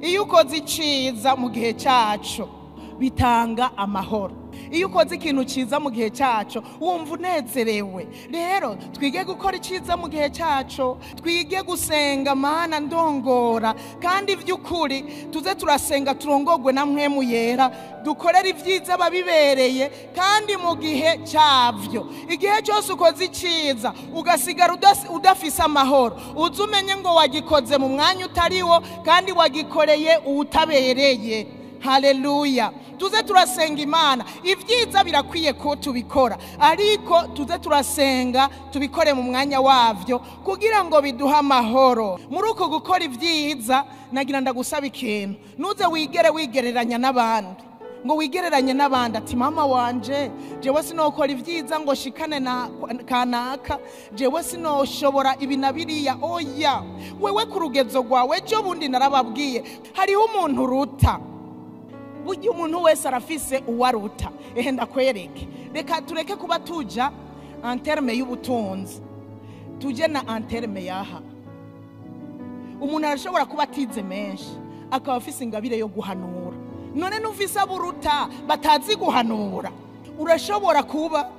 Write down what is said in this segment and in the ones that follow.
Iyo ukoze iciza mu gihe cyacu bitanga amahoro. Iyo ukoze ikintu cyiza mu gihe cyacu wumva unezerewe. Rero twige gukora icyiza mu gihe cyacu, twige gusenga Mana ndongora, kandi by'ukuri tuze turasenga turongogwe na Mpwemu Yera, dukorere ibyiza babibereye kandi mu gihe cyabyo. Igihe cyose ukoze icyiza ugasigara udafise amahoro, uze umenye ngo wagikoze mu mwanya utariwo kandi wagikoreye uwutabereye. Haleluya. Tuze turasenga Imana. Ibyiza birakwiye ko tubikora, ariko tuze turasenga tubikore mu mwanya wavyo kugira ngo biduhe amahoro. Muri uko gukora ibyiza nagira ndagusaba ikintu, nuze wigere wigereranya n'abandi, ngo wigereranye n'abandi ati mama wanje jewe sinokora ibyiza ngo shikane na kanaka, jewe sinoshobora ibi na biriya. Oya, wewe ku rugezo rwawe. Ejo bundi narababwiye hariho umuntu uruta. Burya umuntu wese arafise uwaruta. Ehe ndakwereke, reka tureke kuba tuja en terme y'ubutunzi, tuje na en terme yaha. Umuntu arashobora kuba atize menshi akaba afise ingabire yo guhanura. None nufise aburuta batazi guhanura. Urashobora kuba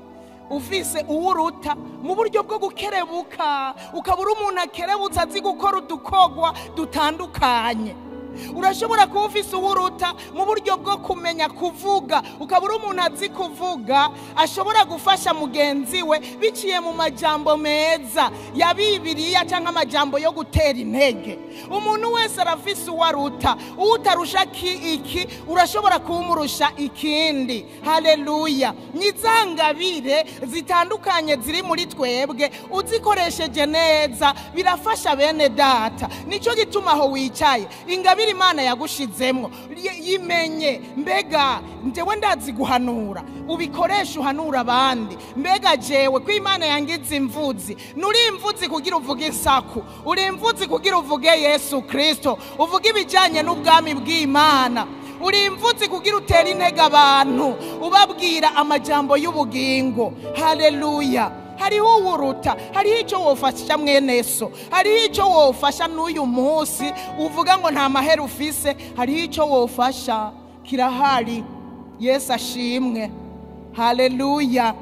ufise uwuruta mu buryo bwo gukerebuka, ukabura umuntu akerebutse azi gukora udukogwa dutandukanye. Urashobora kuba ufise uwuruta mu buryo bwo kumenya kuvuga, ukabura umuntu azi kuvuga ashobora gufasha mugenzi we biciye mu majambo meza ya Bibiliya cyangwa amajambo yo gutera intege. Umuntu wese arafise uwaruta. Utarusha iki urashobora kumurusha ikindi. Haleluya. Nizangabire zitandukanye ziri muri twebwe uzikoresheje neza birafasha bene data. Nico gituma aho wicaye ingabire Imana yagushizemwo yimenye. Mbega njewe ndazi guhanura, ubikoresha uhanura abandi. Mbega jewe ko Imana yangize imvuzi, nuri imvuzi kugira uvuge isaku, uri imvuzi kugira uvuge Yesu Kristo, uvuge ibijanye n'ubwami bw'Imana. Uri imvuzi kugira utere intege abantu, ubabwira amajambo y'ubugingo. Haleluya. Hariho uwuruta, hariho icyo wofasha mwene so, hariho icyo wofasha n'uyu munsi uvuga ngo nta mahera ufise, hariho icyo wofasha kirahari. Yesu ashimwe. Haleluya.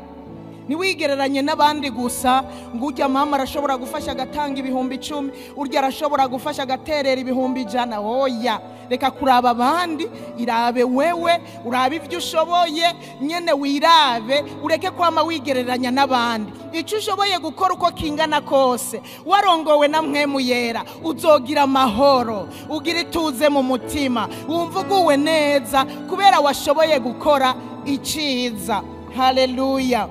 Ntiwigereranye n'abandi gusa ngo urya mama arashobora gufasha agatanga 10,000, urya arashobora gufasha agaterera 100,000. Oya, reka kuraba abandi, irabe wewe, urabe ibyo ushoboye nyene, wirabe, ureke kwama wigereranya n'abandi. Icyo ushoboye gukora uko kingana kose warongowe na Mpwemu Yera, uzogira amahoro, ugira ituze mu mutima, wumva uguwe neza kubera washoboye gukora iciza. Haleluya.